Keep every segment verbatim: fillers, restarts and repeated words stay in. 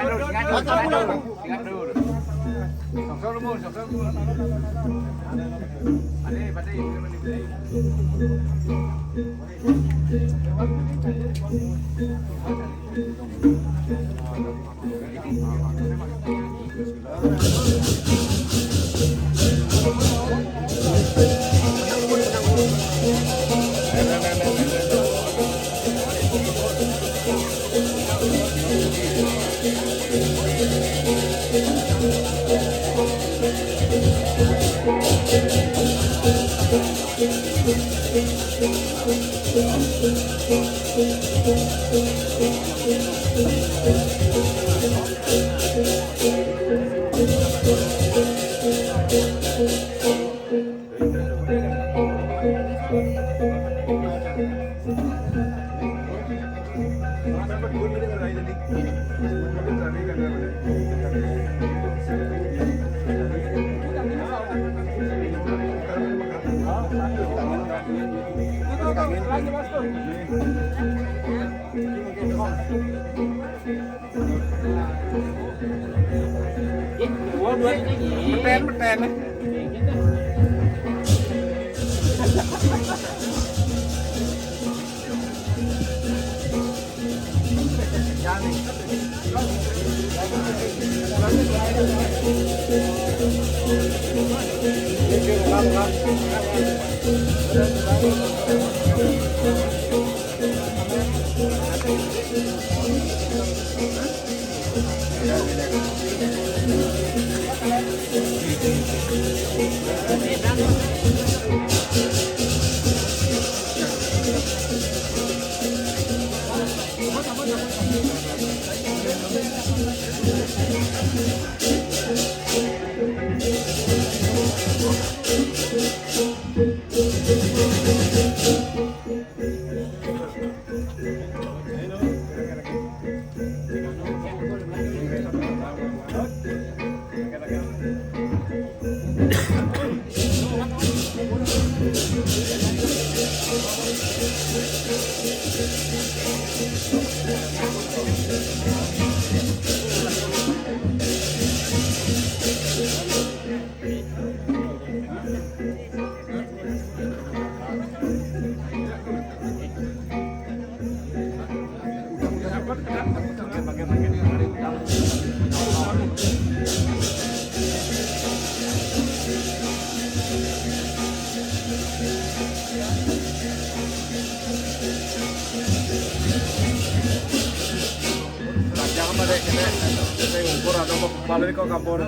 Singkat dulu, singkat dulu, singkat dulu. Meten, meten. Jangan pada kena, saya ukur atau mau kembali kok kapur.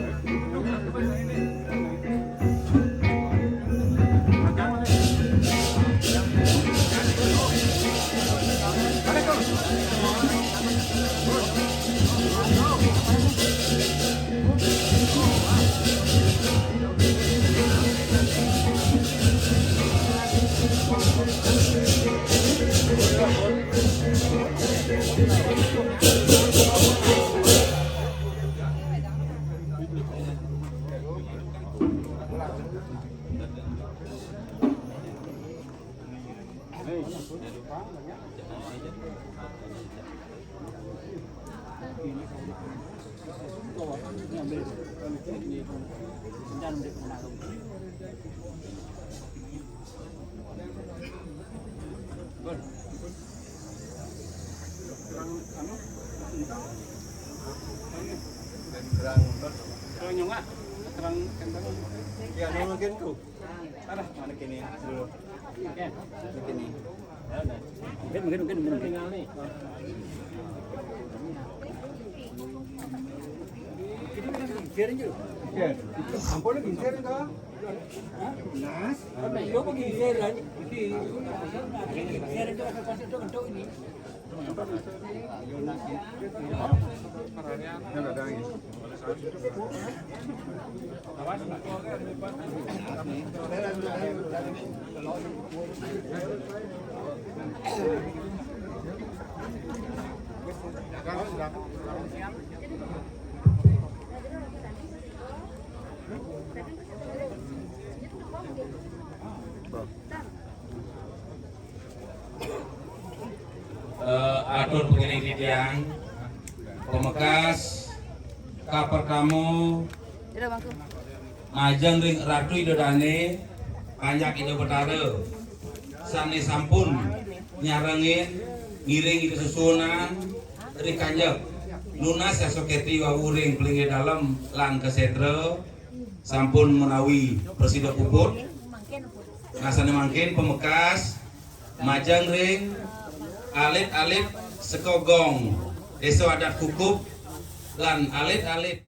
Terang, anu, terang. Kalau nyongak, terang kentang. Ya, anu mungkin tuh. Ada, mana kini dulu. Oke. Kini. Mungkin, mungkin, mungkin, mungkin. Tinggal nih. Ini kan geser aja. Oke. Ampun, geser enggak? Hah? Nas? Apa, iya, apa geseran? Ini geser aja, apa, pas itu, untuk ini. Eh, atur pengiring titiang, pamekas, kapertama, Majeng ring Ratu Ida Dane, panjak Ida Betara, sane sampun nyarengin ngiring Ida sesuunan ri kanjeng nunas yasa keti wau ring palinggih dalem lan kasetra, sampun menawi prasida puput. Nah, sane mangkin pamekas majeng ring alit-alit saka gong Desa Adat Kukup lan alit-alit